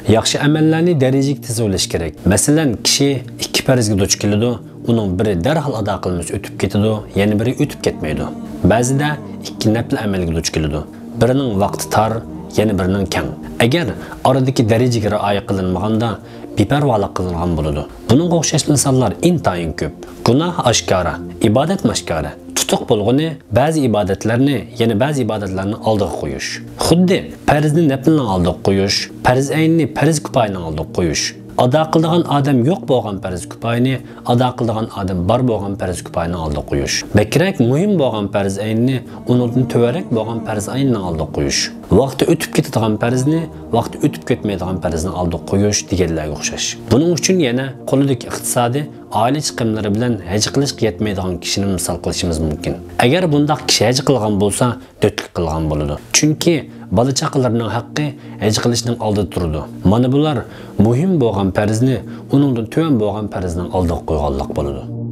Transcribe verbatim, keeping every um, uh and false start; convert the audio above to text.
ياخشى ئەمەللەرنى دەرىجىگە تىزىۋېلىش كېرەك. مەسىلەن، كىشى ئىككى پەرزگە دۇچ كېلىدۇ، ئۇنىڭ بىرى دەرھال ئادا قىلىنمىسا ئۆتۈپ كېتىدۇ، يەنە بىرى ئۆتۈپ كەتمەيدۇ. بەزىدە ئىككى نەپلى ئەمەلگە دۇچ كېلىدۇ. بىرىنىڭ ۋاقتى تار، يەنە بىرىنىڭ كەڭ. ئەگەر ئارىدىكى دەرىجىگە رىئايە قىلىنمىغاندا، بىپەرۋالىق قىلىنغان بولىدۇ. بۇنىڭغا ئوخشاش مىساللار ئىنتايىن كۆپ. گۇناھ ئاشكارا، ئىبادەتمۇ ئاشكارا. تۇتۇق بولغىنى بەزى ئىبادەتلەرنى يەنە بەزى ئىبادەتلەرنىڭ ئالدىغا قويۇش. خۇددى پەرزنى نەپلىنىڭ ئالدىغا قويۇش، پەرز ئەينىنى پەرز كۇپايىنىڭ ئالدىغا قويۇش. ئادا قىلىدىغان ئادەم يوق بولغان پەرز كۇپايىنى ئادا قىلىدىغان ئادەم بار بولغان پەرز كۇپايىنىڭ ئالدىغا قويۇش. بەكرەك مۇھىم بولغان پەرز ئەينىنى ئۇنىڭدىن تۆۋەنرەك بولغان پەرز ئەينىنىڭ ئالدىغا قويۇش. ۋاقتى ئۆتۈپ كېتىدىغان پەرزنى ۋاقتى ئۆتۈپ كەتمەيدىغان پەرزنىڭ ئالدىغا قويۇش دېگەنلەرگە ئوخشاش. بۇنىڭ ئۈچۈن يەنە قولىدىكى ئىقتىسادى، ئائىلە چىقىملىرى بىلەن ھەج قىلىشقا يەتمەيدىغان كىشىنى مىسال قىلىشىمىز مۇمكىن. ئەگەر بۇنداق كىشى ھەج قىلغان بولسا، تۆتلۈك قىلغان بولىدۇ. چۈنكى بالا-چاقىلىرىنىڭ ھەققى ھەج قىلىشنىڭ ئالدىدا تۇرىدۇ. مانا بۇلار مۇھىم بولغان پەرزنى ئۇنىڭدىن تۆۋەن بولغان پەرزنىڭ ئالدىغا قويغانلىق بولىدۇ.